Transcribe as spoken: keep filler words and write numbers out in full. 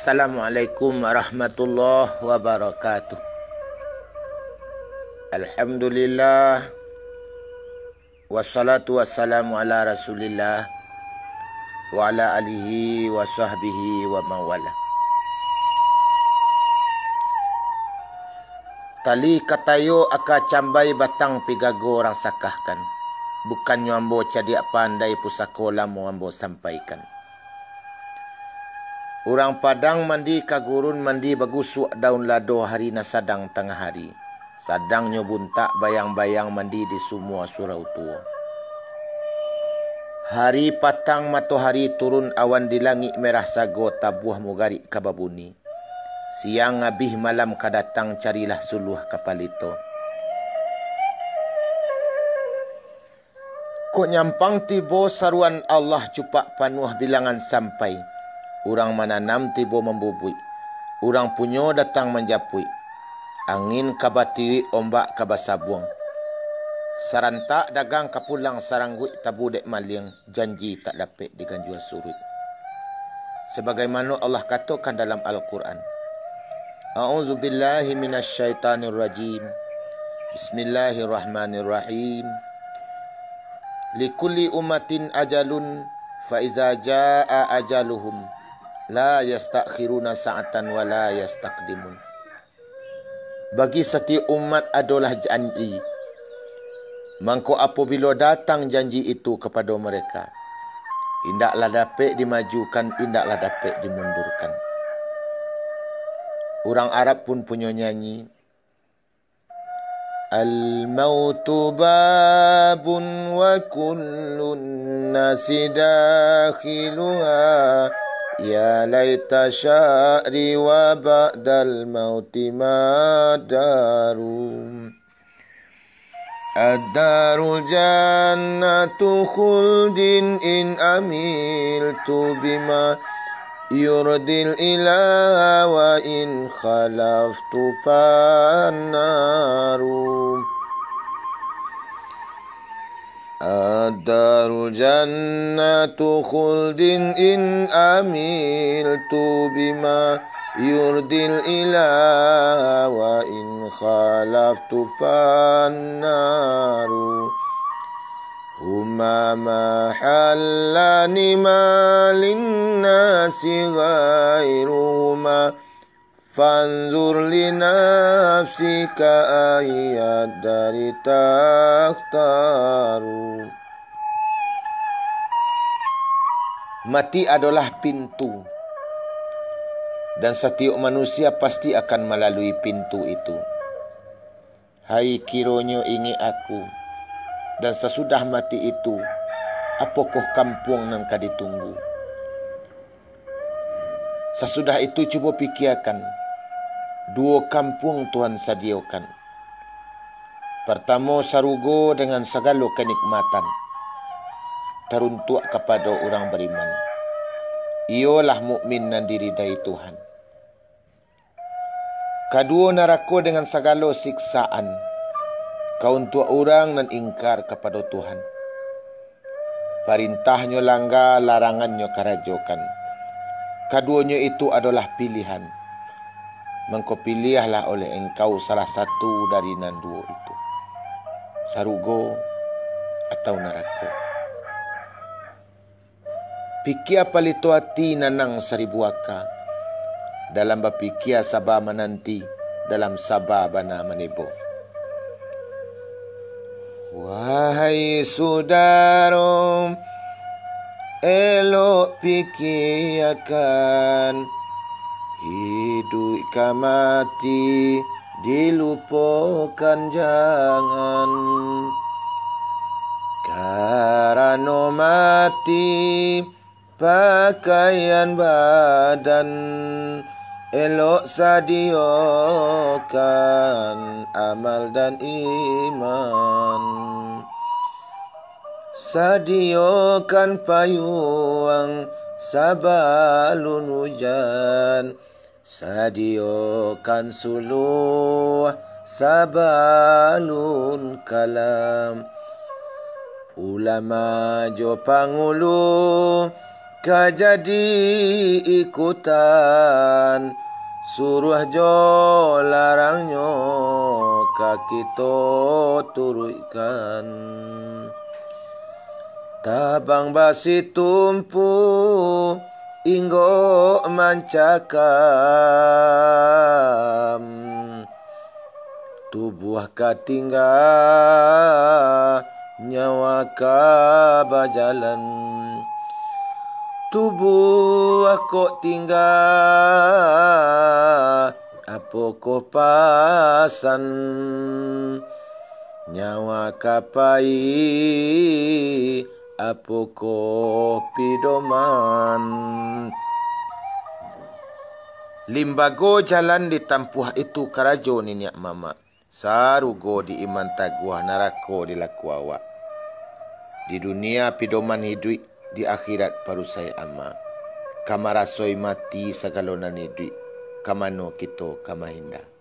Assalamualaikum warahmatullahi wabarakatuh. Alhamdulillah. Wassalatu wassalamu ala Rasulillah wa ala alihi wa sahbihi wa mawala. Tali katayo aka cambai batang pigago urang sakahkan. Bukannyo ambo cadiak pandai pusako lamo ambo sampaikan. Urang Padang mandi ka gurun mandi bagusuak daun lado hari nan sadang tangah hari. Sadangnyo buntak bayang-bayang mandi di sumua surau tuo. Hari patang matohari turun awan di langik merah sago tabuah mugarik ka babuni. Siang abih malam ka datang carilah suluah ka palito. Kok nyampang tibo saruan Allah cupak panuah bilangan sampai. Urang mananam tibo mambubuik. Urang punyo datang manjapuik. Angin ka batiuik, ombak ka basabuang. Sarantak dagang ka pulang, sarangguik tabu dek maliang, janji tak dapek diganjua suruik. Sabagaimano Allah katokan dalam Al-Quran, A'udzubillahi minasyaitonirrajim. Bismillahirrahmanirrahim. Likulli ummatin ajalun, fa iza jaa ajaluhum, la yastakhiruna sa'atan wa la yastaqdimun. Bagi satiok umat adolah janji. Mangko apabilo datang janji itu kapado mereka, indaklah dapek dimajukan, indaklah dapek dimundurkan. Urang Arab pun punyo nyanyi, Al-mautu babun wa kullun nasi dakhiluha. Ya laita sya'ri wa ba'dal mauti madaru. Ad-daru jannatu khuldin in amiltu bima yurdil ilaha wa in khalaftu fannaru. Ad-daru jannatu khuldin in amiltu bima yurdil ilaha wa in khalaftu fannaru. Huma mahallani ma linnasi ghairuhuma. Fanzur li nafsika ayyad dari takhtaru. Mati adolah pintu, dan satiok manusia pasti akan malalui pintu itu. Hai, kironyo ingek aku, dan sasudah mati itu, apokoh kampuang nan ka ditunggu? Sasudah itu, cubo pikiakan, duo kampuang Tuhan sadiokan. Partamo, sarugo dengan sagalo kanikmatan, taruntuak kapado urang bariman, iyolah mukmin nan diridai Tuhan. Kaduo, narako dengan sagalo siksaan, ka untuak urang nan ingkar kapado Tuhan. Parintah-Nyo langga, larangan-Nyo karajokan. Kaduonyo itu adolah pilihan. Mangko piliahlah oleh engkau salah satu dari nan duo itu, sarugo atau narako. Pikia palito ati nanang saribu aka, dalam bapikia saba mananti, dalam saba bana manibo. Wahai sudaro, elok pikiakan, iduik ka mati dilupokan jangan. Karano mati pakaian badan, elok sadiokan amal dan iman. Sadiokan payuang sabalun ujan, sadiokan suluah sabalun kalam. Ulama jo pangulu, ka jadi ikutan, suruah jo larangnyo ka kito turuikkan. Tabang basitumpu inggok mancakam, tubuah ka tingga, nyawa ka bajalan. Tubuah kok tingga, apokoh pasan? Nyawa ka pai, apokoh pidoman? Limbago jalan ditampuah itu karajo niniak mamak. Sarugo di iman taguah, narako di laku awak. Di dunia pidoman hiduik, di akhirat parusai ama. Ka marasoi mati sagalo nan iduik, ka mano kito ka mahinda.